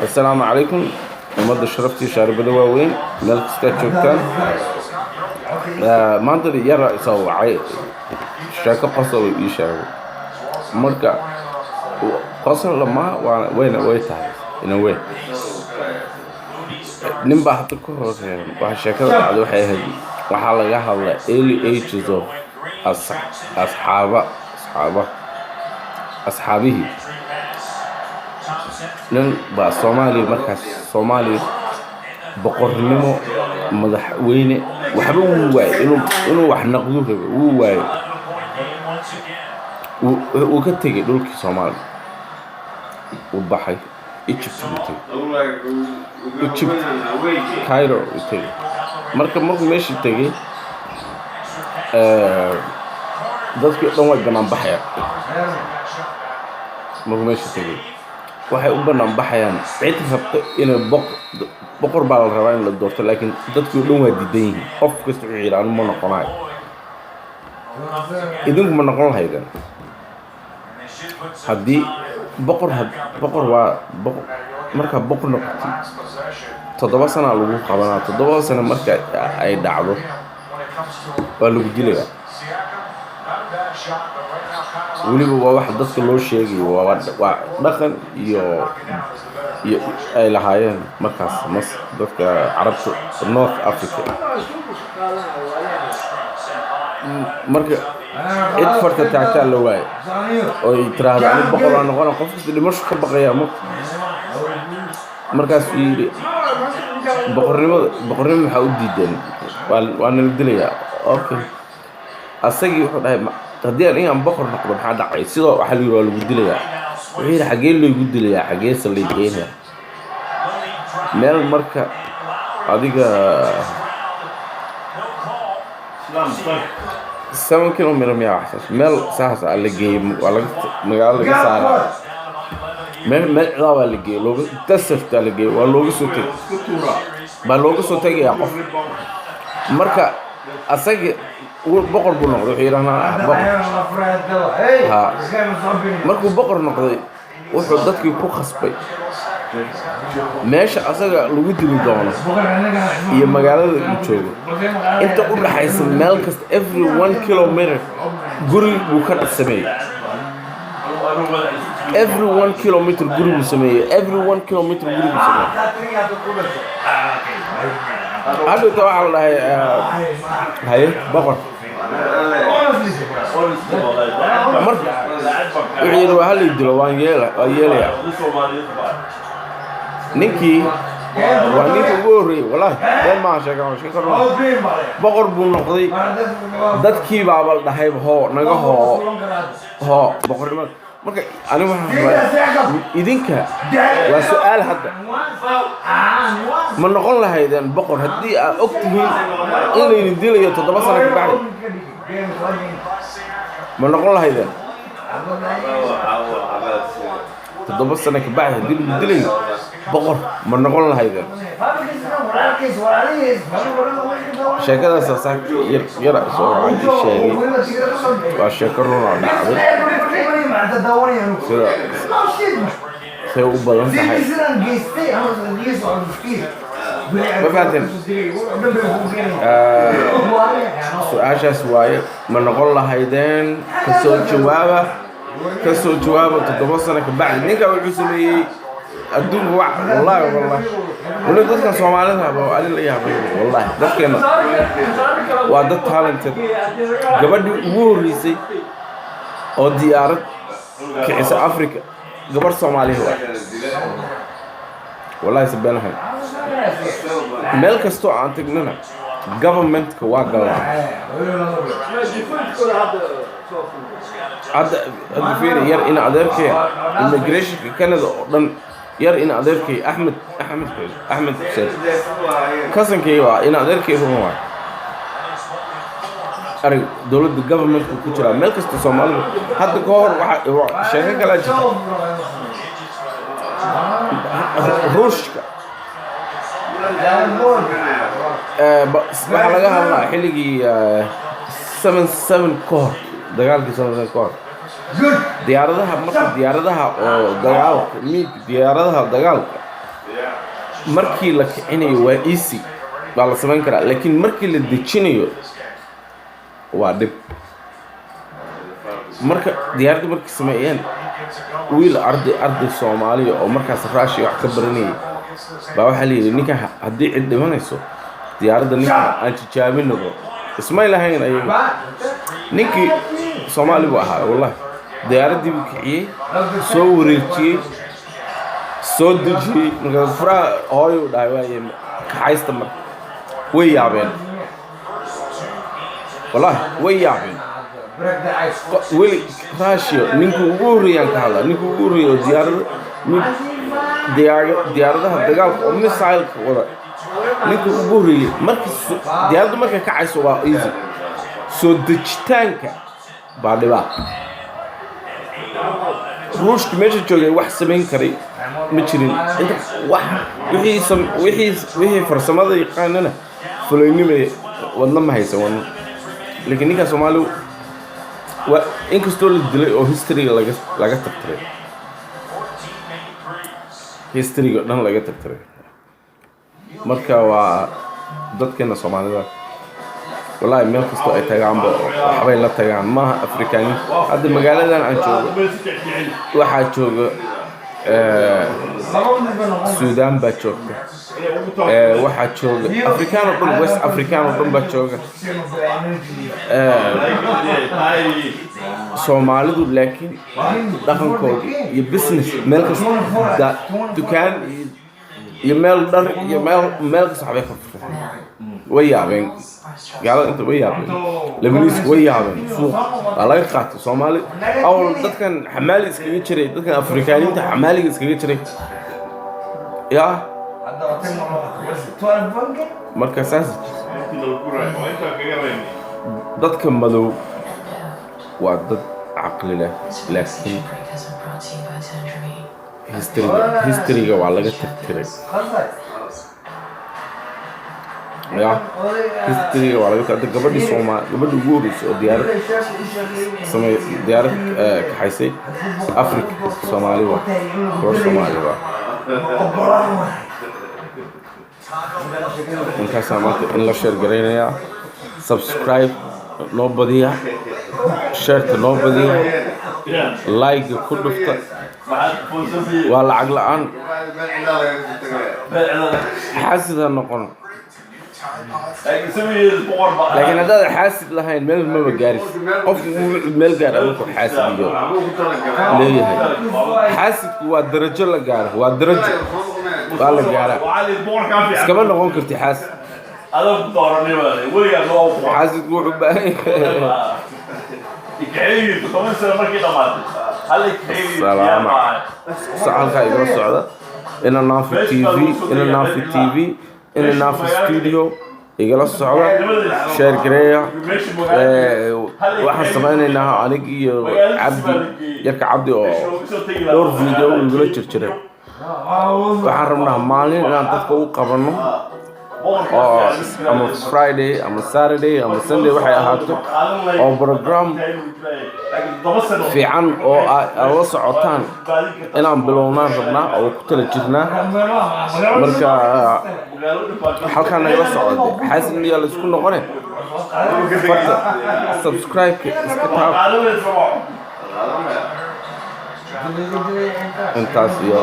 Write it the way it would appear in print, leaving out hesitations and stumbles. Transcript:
Assalaamu calaykum, ummadda sharaftii shaaribada waaweyn, meel kastaad joogtaan. Maanta yara isoo wacay, sheeko qosol ii sheegay. Marka qosol lama waa wayna way tahay ina wey nin baa hadda ka horeeya. Waxa sheekada dhacday waxay ahayd, waxaa laga hadlaa early ages of asxaaba asxaaba asxaabihii. Nin baa Soomaaliya, markaas Soomaaliya boqornimo, madaxweyne, waxba wuu waayey. Inuu wax naqdu rabo wuu waayey. Wuu ka tegey dhulkii Soomaaliya, wuu baxay, Egypt buu tegey, Egypt, Cairo uu tegey. Marka markuu meeshii tegey, dadkii o dhan way bannaan baxayaan. Markuu meesha tegey, waxay u bannaan baxayaan cid rabto inay boqor baa la rabaa in la doorto, laakiin dadkii o dhan waa diidan yihiin. Qof kasta wuxuu yidhi, "Anu ma noqonayo." Idinku ma noqon lahaydeen haddii boqor? Boqor waa boqor. Markaa boqor noqotid, 7 sanaa lagu qabanaa. 7 sano marka ay dhacdo, waa lagu dilayaa. Weliba waa wax dadka loo sheegayo, waa dhaqan iyo ay lahaayeen markaas mas dadka Carabta, North Africa. Marka cid farta taagtaa la waayo oy tiraahdo, "Ani boqor waa noqona." Qof kasta dhimasho ka baqayaa. Markaasuu yidhi, "Boqornimada, boqornimo maxaa u diideen? Waa nala dilayaa." Okay, asagii wuxuu dhahay, "Haddii aan inaan boqor noqdo, maxaa dhacay?" Sidoo waxaa la yidhi, "Waa lagu dilayaa." Wuxuu yidhi, "Xaggee laygu dilayaa? Xaggeese lay geynayaa?" Meel marka adiga 7 kilometer miyaa, waxsaas, meel saas aa la geeyey. Waa laga magaalo laga saaraa, meel cidaa baa la geeyey, looga desert aa la geeyey. Waa looga soo tegay, baa looga soo tegayaa qof. Marka asagi boqor buu noqday. Wuxuu yidhahnaa boqor ha. Markuu boqor noqday, wuxuu dadkii ku khasbay meesha asaga lagu dili doono iyo magaalada uu joogo inta u dhaxaysa, meel kasta every 1 kilometer guri buu ka sameeyey. Every 1 kilometer guri buu sameeyey. Every 1 kilometer guri buu sameeyey. Hadhowta waxaa la dhahay, "Haye, boqor." Marka wuxuu yidhi, "Waa halay dilo, waan yeela, waan yeelayaa." Ninkii waa ninka ugu horreeyey, wallahi been maaha, sheeka sheeka run. Boqor buu noqday. Dadkii baaba la dhahay, "Hoo, naga hoo, hoo boqornimada." Marka ani waxaan rabaa idinka, waa su-aal hadda: ma noqon lahaydeen boqor haddii aad og tihiin in laydin dilayo 7 sano ka bacdi? Ma noqon lahaydeen 7 sano ka bacdi haddii lagu dilayo? Boqor ma noqon lahaydeen? Sheekadaas saa yar yara soo wacay sheegay, waa sheeko run oo dhacday. Sida say u badan tahay, ma fahanteen? Su-aashaas waaye: ma noqon lahaydeen? Kasoo jawaaba, kasoo jawaaba. 7 sano ka bacdi ninka wuxuu sameeyey adduunka wax, wallahi, wallahi, weli dadkan Soomaalida ba ani la yaabay. Wallahi, dadkeena waa dad talented. Gabadhii ugu horreysay oo diyaarad kicisa Africa, gabarh Soomaaliya waa, wallahi sabeenahay. Meel kastoo aan tagnana governmentka waa galnaa. Hadda fiiri, yar ina adeerkay immigrationka Canada oo dhan, yar ina adeerkay Axmed Xuseen, kasankay waa ina adeerkay, run waay. Arag, dowladda governmentka ku jiraa meel kasta Soomaalida. Hadda ka hor waxa sheeko kalaa jirta. Ruushka waxaa laga hadlaa xilligii 77 ka hor, dagaalkii 77 ka hor. Diyaaradaha marka, diyaaradaha oo dagaalka, MiG, diyaaradaha dagaalka markii la kicinayo waa easy, baa la samayn karaa, laakiin markii la dejinayo waa dhib. Marka diyaaradda markay sameeyeen, wiil arday Soomaaliya oo markaas Russia wax ka baranayay baa waxaa la yidhi, ninkan haddii cid dhimanayso diyaaradda ninkan aan tijaabinabo. Ismay lahayn ayaga. Ninkii Soomaali buu ahaa, wallahi. Diyaaraddii buu kiciyey, soo wareejiyey, soo dejiyey. Markaas furaha hooyuu dhahay, waaye kaxaysta. Marka way yaabeen, wallahi way yaabeen. Weli Russia ninkii ugu horreeyaan ka hadlaa, ninkii ugu horreeyay oo diyaarada mid diyaaradaha dagaalka oo missile-ka wada, ninkii ugu horreeyey. Markii diyaaraddu markay kacayso waa easy, soo dejitaanka baa dhibaa. Ruushka meesha joogay wax samayn karay ma jirin. Inta wax wixii farsamada yaqaanana fulaynimay, wadna ma haysan wadna. Laakiin ninkaa Soomaali waa, inkastoo la dilay oo historyga laga tirtiray, historyga dhan laga tirtiray. Marka waa dadkeena Soomaalida, wallahi, meel kastoo ay tagaanba waxbay la tagaan. Maaha Afrikaani. Hadda magaaladan aan joogo waxaa jooga Suudaan baa joogta, waxaa jooga Afrikaan oo dhan, West African oo dhan baa jooga. Soomaalidu laakiin dhaqankooda iyo business meel kasta, dukaan iyo meel dhar iyo meel kasta waxbay ka furteen. Way yaabeen gaalada inta, way yaabeen Lebaniiska, way yaabeen. Suuq waa laga qaatay Soomaali. Awal dadkan xamaali iskaga jiray, dadkan Afrikaaniinta xamaaliga iskaga jiray yaa. Marka saas dadka madow waa dad caqli leh, laakiin historyga waa laga tirtiray. Ya, historyga waa laga tirtiray. Gabadhii gabadhii ugu horreysay oo diyaarad samey, diyaarad kaxaysay Africa, Soomaali waa, gabar Soomaali waa. Inkaasaa maanta in la share garaynayaa. Subscribe noo badiya, shareta noo badiya, like ku dhufta, waa lacag la-aan. Xaasid ha noqon, laakiin haddaad xaasid lahayn meel maba gaaris. Qofku wuxuu meel gaara markuu xaasid iyo leeyahay. Xaasidku waa darajo la gaaro, waa darajo waa la gaaraa. Iskama noqon karti xaasid. Xaasidku wuxuu baahan yahay. Salaama halkaa igala socda ina Naafi TV, ina Naafi TV, ina Naafi Studio igala socda. Share gareeya. Waxaan samaynaynaa anig iyo Cabdi, yarka Cabdi oo dhowr video igula jirjiray. Waxaan rabnaa maalin inaan dadka u qabanno oo ama Friday ama Saturday ama Sunday waxay ahaato, oo program fiican oo aad la socotaan inaan bilownaan rabnaa oo ku tala jirnaa. Marka halkaa nagala socda. Xaasid miyaa la isku noqone? Farta subscribe-ka iska taab. Intaas iyo.